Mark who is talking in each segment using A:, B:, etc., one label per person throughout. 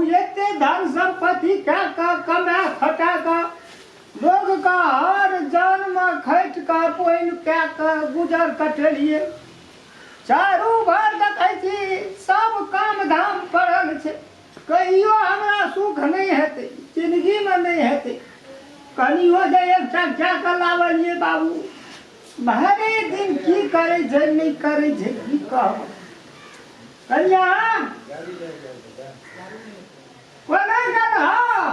A: कहू, एते धन सम्पत्ति कए कऽ कमा खटा कऽ लोकके हर जनमे खटि कऽ पानि कए कऽ गुजर कटेलियै। चारू भर देखै छी सब काम धाम पड़ल छै, कहियो हमरा सुख नहि हेतै, जिनगीमे नहि हेतै। कनियो जे एकटा कए कऽ लाबलियै बाबू, भरि दिन की करै छै नहि करै छै की कहब। कनिया कोना गेल हँ?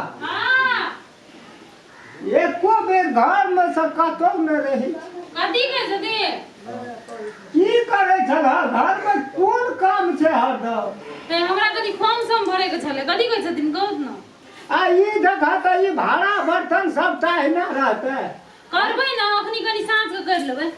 A: एको बेर घरमे से कतौ नहि रहै छै।
B: कथी कहै छथिन?
A: की करै छलह घरमे? कोन काम छै हरदम?
B: ए, हमरा कनि फॉर्म सम भरे के छलै। कथी कहै छथिन कहू ने।
A: आ ई देखा तऽ ई भाड़ा बर्तन सबटा एना रहतै।
B: करबै ने अखनी, कनि साँझ के करि लेबै।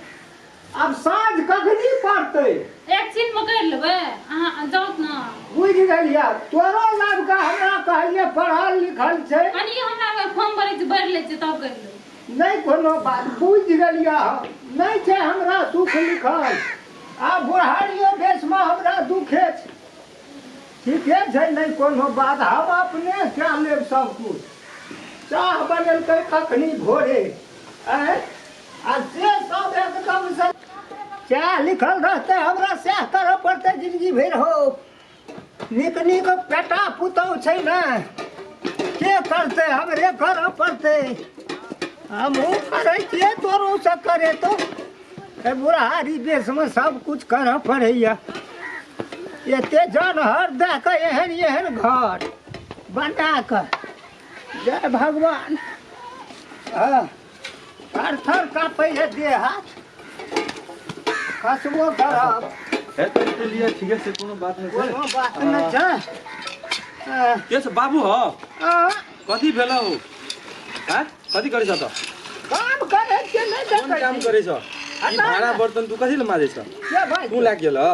A: आब साँझ कखनी पड़तै?
B: एक छिन मे करि लेबै, अहाँ जाउ ने।
A: बुझि गेलियै, तोरो लाभ कऽ हमरा कहलियै पढ़ल लिखल छै।
B: कनि हमरा फॉर्म भरै छै, भरि लै छियै तब करि लेबै।
A: नहि कोनो बात, बुझि गेलियै हम। नहि छै हमरा सुख लिखल, आ बुढ़ारियो बेसमे हमरा दुखे छै। ठीके छै, नहि कोनो बात, हम अपने कए लेब सब कुछ। चाह बनेलकै कखनी भोरे आँय, आ से सब एकदम से चाह लिखल रहतै, हमरा सएह करऽ पड़तै जिंदगी भरि। हो नीक नीक बेटा पुतहु छै ने, के करतै? हमरे करऽ पड़तै। हमहूँ करै छियै, तोरो से करे तो बुढ़ारी देशमे सब कुछ करऽ पड़ैया। एते जनहर दए कऽ एहन एहन घर बना कऽ, जय भगवान। हँ, थर थर काँपै है देह हाथ, खसबो करब।
C: हे तऽ लिए ठीके छै, कोनो बात नहि छै।
A: कोनो बात नहि छै।
C: के छै बाबू? हो कथी भेल हो? हैं, कथी करै छ तऽ?
A: काम करै छियै, नहि
C: कोन
A: देखै
C: काम
A: छी?
C: करै छ? ई
A: हटा
C: भाड़ा
A: ने।
C: बर्तन तू कथी लए माजै छ?
A: के भाइ?
C: तू लागि गेल ह?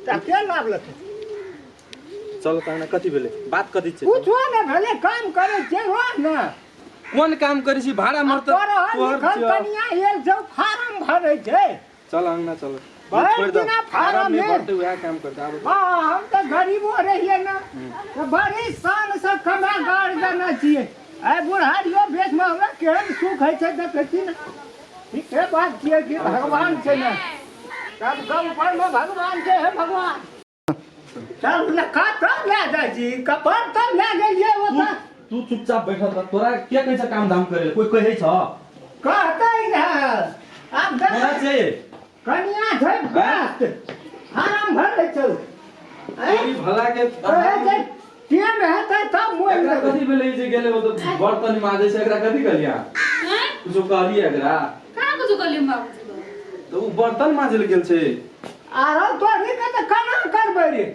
A: तऽ के लाभ लेतै?
C: चल तहन, कथी भेलै? बात कथी छै?
A: कुछो नहि भेलै, काम करै छियै हो ने।
C: कोन काम करै छी? भाड़ा मरत
A: पढ़ल
C: तोहर
A: लिखल
C: छियौ।
A: कनिया एल छौ, फार्म भरै छै।
C: चल अंगना चल।
A: भरि
C: छोड़ि दे।
A: दिना
C: फारम
A: फारम
C: नहि
A: मे।
C: भरतै उएह काम करतै आब।
A: हँ, हम तऽ गरीबो रहियै ने तऽ बड़ी शानसँ कमा गाड़ देने छियै। आइ बुढ़ारियो बेचमे हमरा केहन सुख होइ छै देखै छी ने। ठीके बात छियै कि भगवान छै ने, सबके ऊपरमे भगवान छै। हे भगवान, चल ने, कतऽ लए जाइ छी? कपर तऽ लए गेलियै ओतऽ।
C: तू चुपचाप बैठल रह। तोरा के कहै छ काम धाम करे? कोई कहै छ?
A: कहतै ने आब देख।
C: कोना छै?
A: कनिया छै व्यस्त, आराम भरै छौ।
C: तोरी भला के।
A: कहै छै टेम हेतै तब मोहि
C: एकरा
A: लेबै।
C: कथी भेलै जे गेलै ओ तऽ बर्तन माजै छै? एकरा कथी कहलियै अहाँ?
B: आँय?
C: कुछो कहलियै एकरा?
B: कहाँ कुछो कहलियै बाबूजी?
C: तऽ उ बर्तन माजै लए गेल छै।
A: आरो तोरी के तऽ केना करबै रे?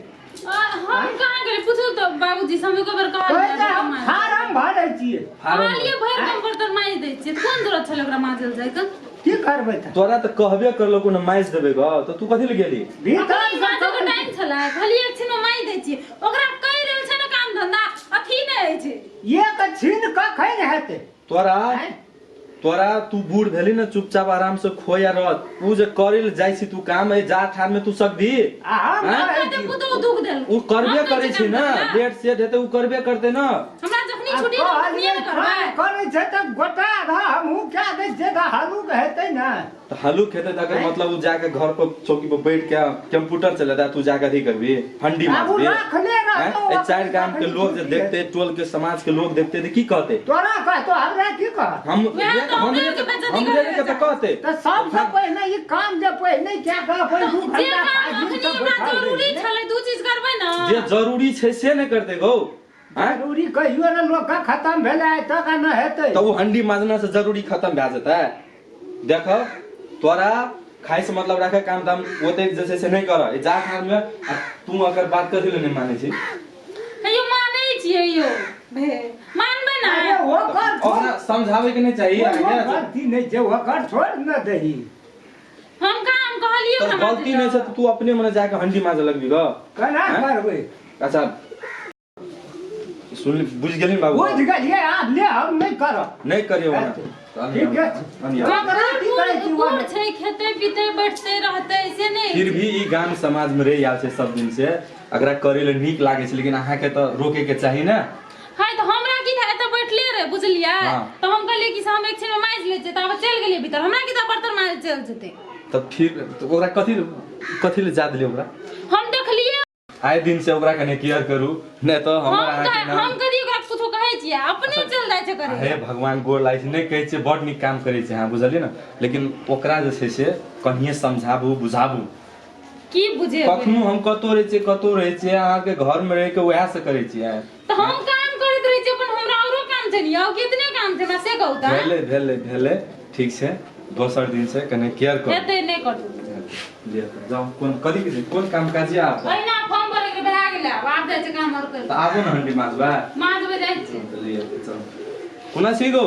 B: हम कहाँ गेलियै? पूछू तऽ बाबूजी से, हम एको बेर
A: कहै
B: कहलियै?
A: छै हम फारम भरै छियै।
C: फारम
B: कहलियै भरि कऽ हम बर्तन माजि दै छियै, कोन जरूरत छलै ओकरा माजल जाइके?
A: की करबै तऽ?
C: तोरा तऽ कहबे करलको ने माजि देबै ग, तऽ तू कथी लए गेली?
A: भीतर
B: अखनी
A: से
B: माजो के टाइम छलै, कहलियै एक छिन माजि दै छियै। ओकरा कहि रहल छै ने, काम धंधा अथी नहि अछि।
A: एक छीन कखन हेतै?
C: तोरा
A: आँय?
C: तोरा तू बूढ़ भेली ने, चुपचाप आराम से खो या रह। उ जे करे ले जाइ छी तू काम ए जा ठार में तू सकबी?
A: आ हम
C: आँय?
A: करै
B: कते
A: छी।
B: पुतोहु दुख देल।
C: उ करबे
B: हम
C: करै
B: कहै
C: छै ने।
B: काम करबै।
C: लेट सेट हेतै, उ करबे करतै ने।
B: हमरा जखनी
A: आ
B: छुट्टी रहत तखनिये
A: कहलियै
B: ने करबै।
A: काम करै छै तऽ गोटा आधा हमहूँ कए दै छियै तऽ हल्लुक हेतै ने।
C: तऽ हल्लुक हेतै तकर मतलब उ जाके घर पर चौकी पर बैठ के कंप्यूटर चलेता, तू जाके अथी करबी, हंडी
A: आब उ
C: मारबी?
A: राखले रहतौ।
C: आँय? एहि चारि गाम के लोग जे देखते, टोल के समाज के लोग देखते तऽ की कहते?
A: तोरा कहतो, हमरा की कहत?
C: हम
B: वएह तऽ
C: हमरे
B: हमरे के बेइज्जती
C: हमरे
B: करैके
C: के तऽ कहते।
A: तऽ सबसँ पहिने ई काम जे पहिने कए कऽ अपन दू
B: जे
A: घंटा
B: काम
A: फाजिल
B: अखनी
A: से
B: हमरा
A: बैठल
B: जरूरी
A: रही।
B: छलै, दू चीज करबै ने।
C: जे जरूरी छै से नहि करते गौ, आँय?
A: जरूरी कहियो ने लोक के खतम भेलै आइ तक आ न हेतै।
C: तऽ ओ हंडी माजना से जरूरी खतम भए जेतै? देख, तोरा खाइ से मतलब राखे, काम धाम ओतेक जे छै से नहि कर जा खान में। आ तू अकर बात कथी लए नहि मानै छी?
B: हे यौ, मानै छियै यौ, भे मानबै ने।
A: अरे ओकर छोड़।
C: ओकरा समझाबै के नहि चाही।
A: कोनो गलती नहि छै ओकर, छोड़ न दही।
B: हम कहाँ, हम कहलियै
C: तोर
B: ओकरा
C: गलती नहि छै तऽ तू अपने मने जाके हंडी माजे लगबी ग?
A: केना
C: आँय?
A: करबै?
C: अच्छा सुन बुझि गेलिन बाबू
A: बुझि गेलियै आब ले हम नहि करब
C: नहि करियौ ओना
A: ठीक है
C: अनिया।
A: ओकरा की करै छी
B: बूढ़
A: ओने?
B: छै खेतै पीतै बैठतै रहतै से नहि
C: फिर भी ई गाम समाज में रहि आयल छै सब दिन से एकरा करे ले नीक लागे छै लेकिन अहाँके तऽ रोके के चाही ने
B: हाय तऽ हमरा की था एतऽ बैठले रहे बुझलियै
C: हाँ।
B: तऽ हम कहलियै कि से हम एक क्षण में माजि लै छियै तऽ आब चलि गेलियै भीतर हमरा की था बर्तन माजि चलि जेतै
C: तब फिर तऽ ओकरा कथी कथी ले जा देलियै ओकरा
B: हम देखलियै
C: आइ दिन से ओकरा कने केयर करू नहि तऽ हमर
B: हम
C: अहाँके
B: तऽ
C: नाम
B: हम कभी ओकरा कुछो कहै छियै अपने चलि जाइ छै करे
C: हे भगवान गोर लागै छै नहि कहै छियै बड नीक काम करै छै अहाँ बुझलियै ने लेकिन ओकरा जे छै से कनिए समझाबू बुझाबू
B: की बुझेबै
C: कखनो हम कतौ रहै छियै कतौ रहै छियै अहाँके घरमे रहि कऽ उएह से करै छियै
B: तऽ हम काम करैत रहै छियै अपन हमरा औरो काम छै ने यौ कितने काम छै हमरा से कहू तऽ
C: भेलै भेलै भेलै ठीक छै दोसर दिन से कने केयर करू
B: हेतै नहि करतै
C: लिअ तऽ जाउ कोन कथी के छै कोन काम काज यऽ आब
B: अहिना फॉर्म भरै के भए गेलै आब आब जाइ छै काम आओर
C: तऽ आबू ने हंडी माजबै
B: माजबै जाइ छै
C: तऽ लिअ चलू कोना छी गो